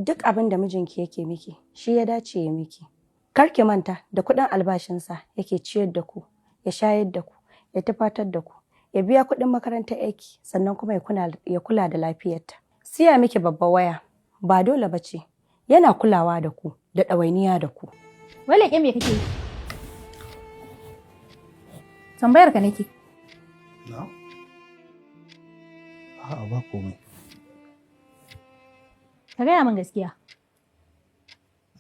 Duk abin da mijinki yake miki, shi ya dace ya miki. Kar ki manta da kuɗin albashinsa yake ciyar da ku, ya shayar da ku, ya tufatar da ku, ya biya kuɗin makarantar aiki, sannan kuma ya kula da lafiyarta. Siya miki babbar waya ba dole ba ce, yana kulawa da ku da ɗawainiya da ku. Wai leƙen me kake yi? Tambayar ka nake. Na? A'a, ba komai. Ka gaya min gaskiya.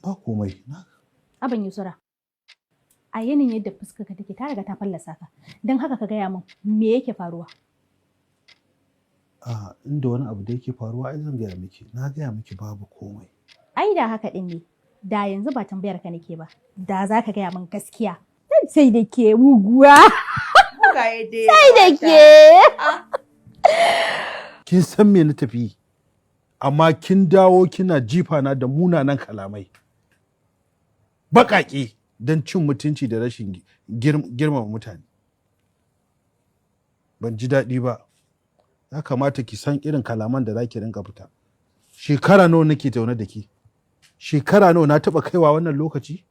Ba komai. Na Abban Yusura. A yanayin yadda fuskarka take, ta riga ta fallasa ka. Don haka ka gaya min me yake faruwa. A inda wani abu da yake faruwa ai zan gaya miki. Na gaya miki babu komai. Ai da haka din ne. Da yanzu ba tambayar ka nake ba. Da za ka gaya min gaskiya. Sai da ke muguwa. Sai da ke. Kin san me na tafi yi, amma kin dawo kina jifa na da munanan kalamai baƙaƙe don cin mutunci da rashin girmama mutane. Ban ji daɗi ba. Ya kamata ki san irin kalaman da za ki rinka fita. Shekara nawa nake zaune da ke? Shekara nawa na taɓa kaiwa wannan lokaci?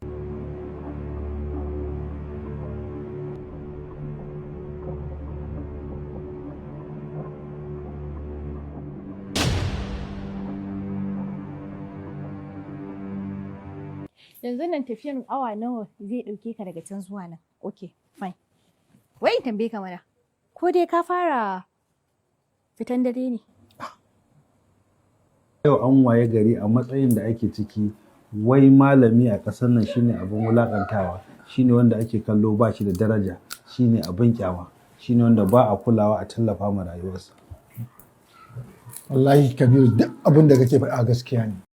Yanzu nan tafiyan awa nawa zai ɗauke ka daga can zuwa nan? Okay, fine. Wai in tambaye ka mana. Ko dai ka fara fitan dare ne? Yau an waye gari a matsayin da ake ciki, wai malami a ƙasar nan shine abin wulaƙantawa, shine wanda ake kallo ba shi da daraja, shine abin kyama, shine wanda ba a kulawa a tallafa ma rayuwarsa. Wallahi Kabiru, duk abin da kake faɗa gaskiya ne.